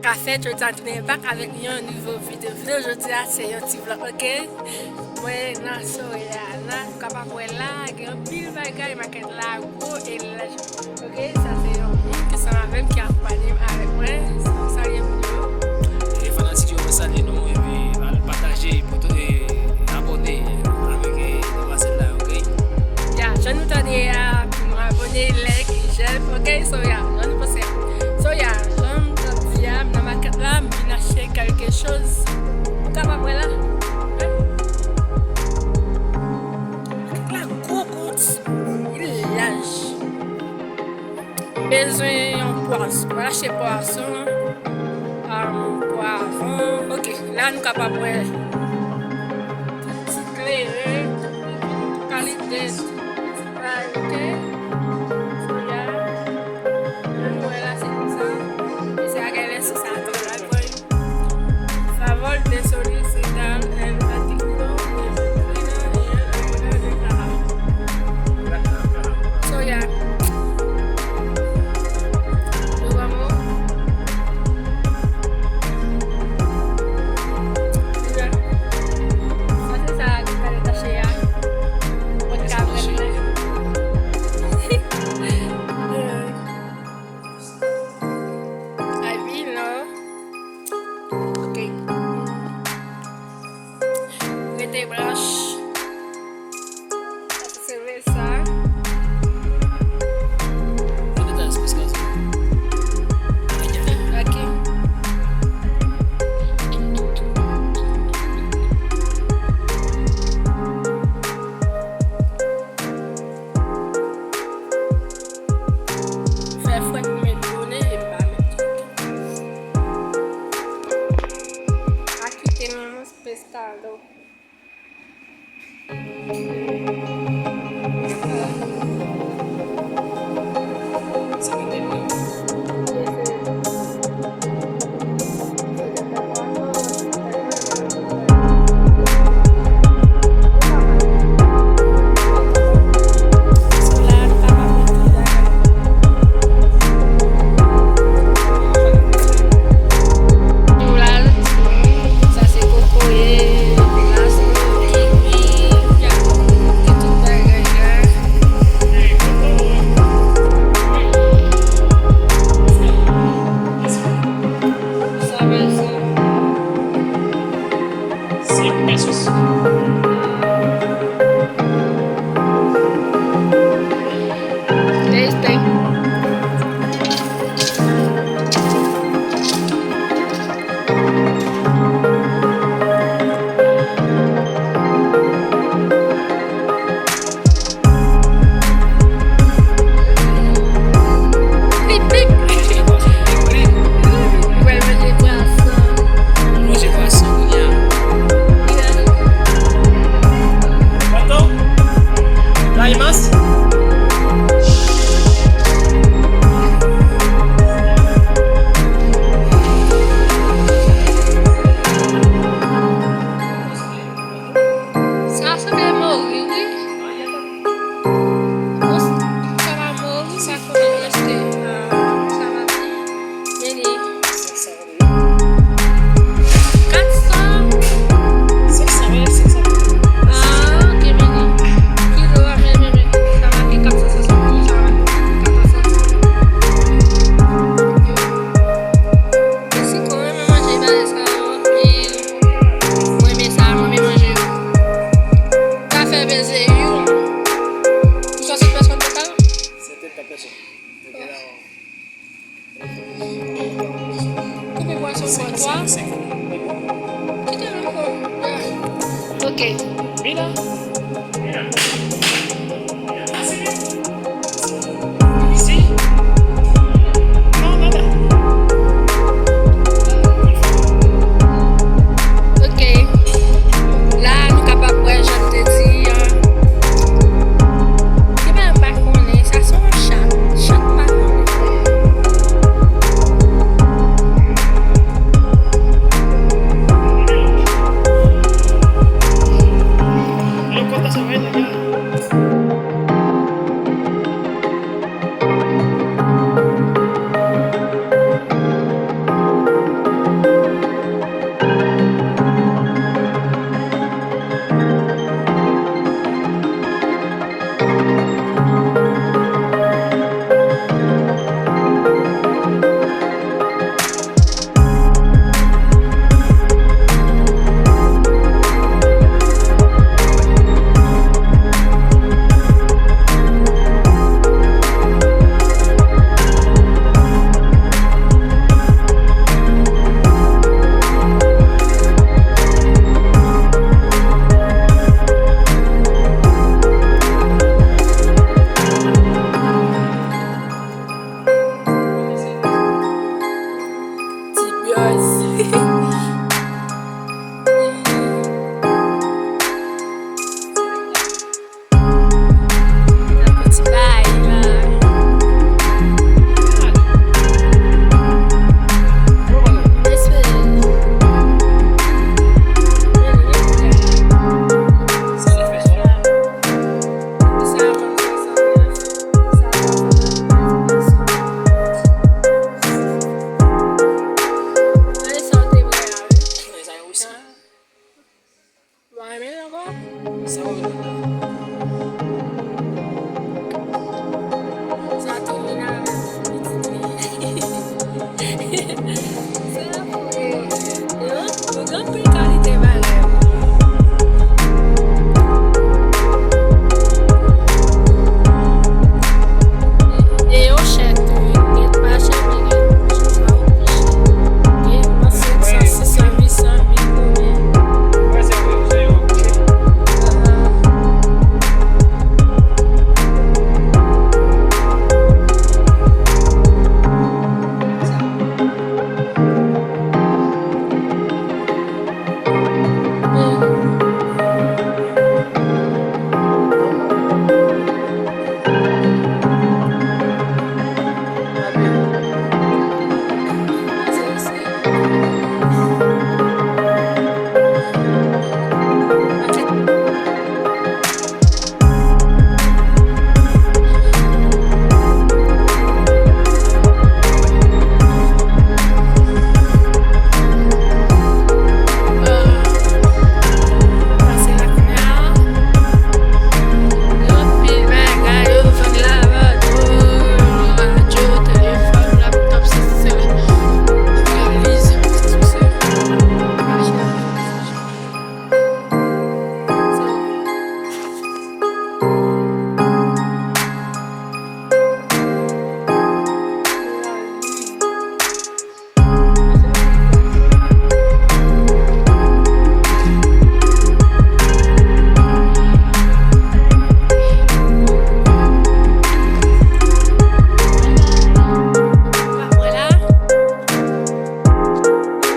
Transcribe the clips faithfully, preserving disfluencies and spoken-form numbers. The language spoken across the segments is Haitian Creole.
Ka fèt, jodi a tounen back avèk yon nouvo videyo. Videyo jodi a se yon ti vlog, oke? Mwen nan Soraya la, nou kapab wè la, gen anpil bagay, makèt la gwo e laj. Oke, sa se yon moun ki sanm avè m, ki akonpanye m avèk mwen. Sa, salye moun yo. E fanatik yo, mwen salye nou, epi pa-, pataje, poto, e, abòne avèk, e, demwazèl la, oke? Ya, jan nou tande a, pou nou abòne, like, j'aime, oke? So, ya, jan nou panse a. So, ya, jan m t ap di a, m nan makèt la, m vin achte kèlke choz. Ou kapab wè la. Makèt la gwo kout, li laj. M bezwen yon pwason. Mwen achte pwason, um, pwavwon. Oke, la nou kapab wè tout ti kleren, kalite ti bagay, oke? So, ya. Jan nou wè la, se konsa. Mesye a gen lè sou sa, tonton la, boy. Favor de solicitar el artículo de su cuida y el ayuda de trabajo. So, ya. Nos vamos. Mira. Sa se sa ki pral tache a. Mwen ka vle. Ay, wi, non. Ok. Rete branch. Sa se vre sa. Ok. Fè fwèt mwen donnen e m pa met tout. Pa kite menm yon espès talò. Sa se kokoye, plastik, kiwi, tout bagay la. Sa bèl sa. Cinco pesos. Este. Li pik. Mwen manje pwason. Manje pwason kounye a. Baton? Layimas? Sa sanble mori, wi. Bon, sa pa mori, sa konnen reste, ah, sa va byen. Men li kat san. Senk san, wi, senk san. Ah, ok, men li. Kilo a, men, men, men. Sa make kat san swasant, sa make kat san swasant. Meksiko renmen manje bagay sa yo anpil. Mwen renmen sa, mwen renmen manje yo. Ka fè beze yo. Ou sòti pèsòn total? Sèten ta pèsòn. Koupe pwason fò twa. Kite l ankò. Ok. Mira. Ici. No, nada. Ok. La, nou kapab wè, jan m te di a. Ki bagay m pa konnen, sa se yon chat. Chat m pa konnen.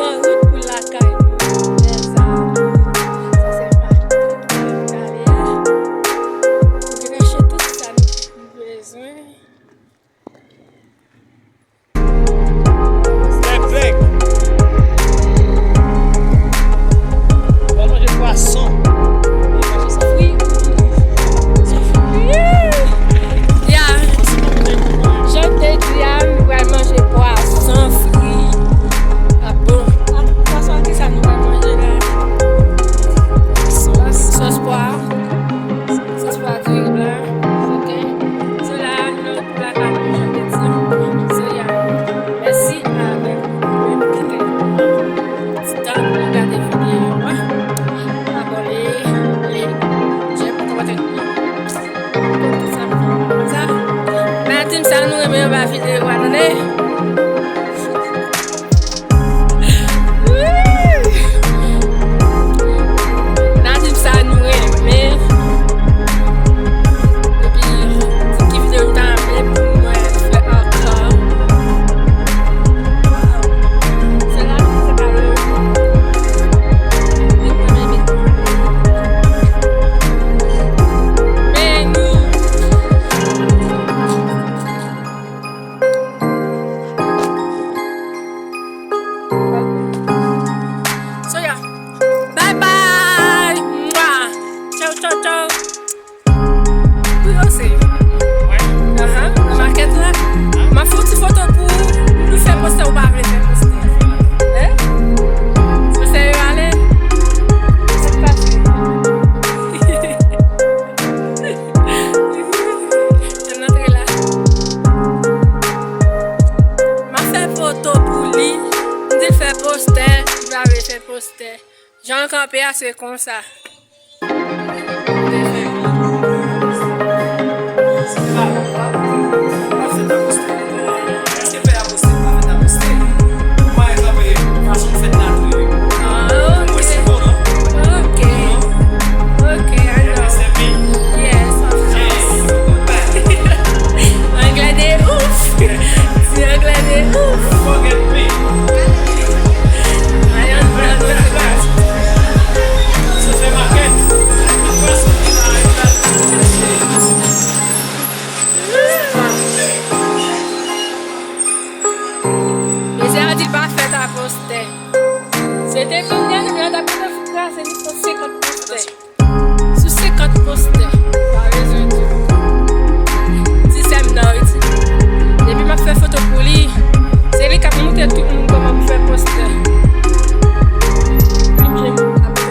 Nan wout pou lakay nou, lèzami. Sa se maket nou prale a. Nou te achte tout sa nou bezwen. Lè grèk. Pral manje pwason. Fri. Ya. Jan m te di a, nou pral manje pwason fri. Ah bon. Pwason, kisa nou pral manje la? Sòs pwa. Sòs pwa diri blan. Ok. So la, nou la ka nou jan de di. So ya. Mèsi avèk ou menm ki te pran ti tan pou gade videyo a. Abòne, like, j'aime, kòmante. Tout sa pou sa. Nan tim sa nou renmen anba videyo a, tande. Nan tim sa nou renmen. Epi, ki videyo nou ta renmen pou mwen fè ankò? Waw. Se la nou se kale. Men nou. So, yeah. Bye bye. Mwah. Ciao, ciao, ciao. Pou yo se. Aha, nan makèt la. M ap fè yon ti foto pou nou fè postè ou pa vle fè postè. Hein? Postè yo ale. Sa k pase? Ann antre la. M ap fè foto pou li. M di l fè postè, li pa vle fè postè. Jan l kanpe a, se konsa. Ah, ok. Ok. Ok, I know. Yes, of course. Anglè de ouf. Ti anglè de ouf. I am not. Mesye a di l pa fè ta postè. Se te kounye a, li t ap vin nan fout la, se li fè senkant postè. Sou senkant postè, pa bezwen di. Ti sè m nan, wi, ti. Depi m ap fè foto pou li, se li k ap montre tout moun kòman pou fè postè. Li byen ap fè.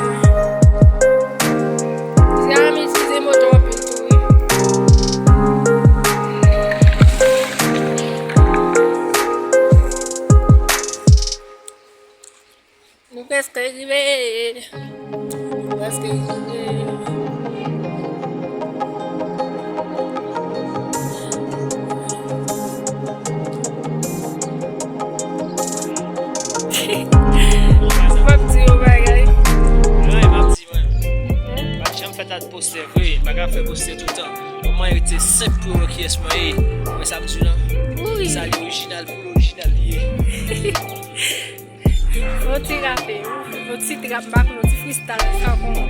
Ti a renmen itilize mo twò anpil tou, wi. Nou prèske rive. Nou prèske rive. M ap di yon bagay. Wi, m ap di mwen. M pa t janm fè ta postè vre, m pa ka fè postè toutan. Mwen rete senp pou yo wè kiyès mwen ye. Mwen sa m di w lan. Wi. Sa li orijinal pou l orijinal li ye. Yon ti rape, yon ti trap, m pa konn, yon ti freestyle, sa w konn.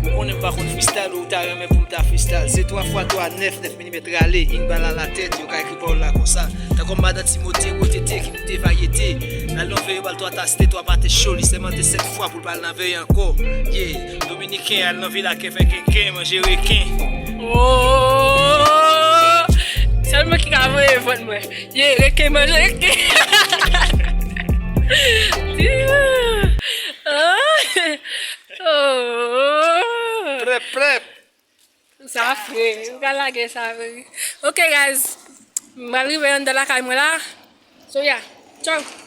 Ou konnen m pa konn freestyle, ou ta renmen pou m ta freestyle. Se twa fwa twa, nèf, nèf milimèt rale, in bal a la tèt, yo ka ekri pawòl la konsa. Tankou madan Timote, gwo tete, ki koute varyete. Al nan veye, yo ba l twa tas te, twa maten cho, li sèmante sèt fwa pou l pa al nan veye ankò. Yeah, dominiken, al nan vil ak fè kenken, manje reken. Oh! Sèl mwen ki ka voye vant mwen. Ye, reken, manje reken. Oh! Prèp, prèp. Sa fre. Ou ka lage sa vre. Ok, guys. M pral rive anndan lakay mwen la. So, yeah. Ciao.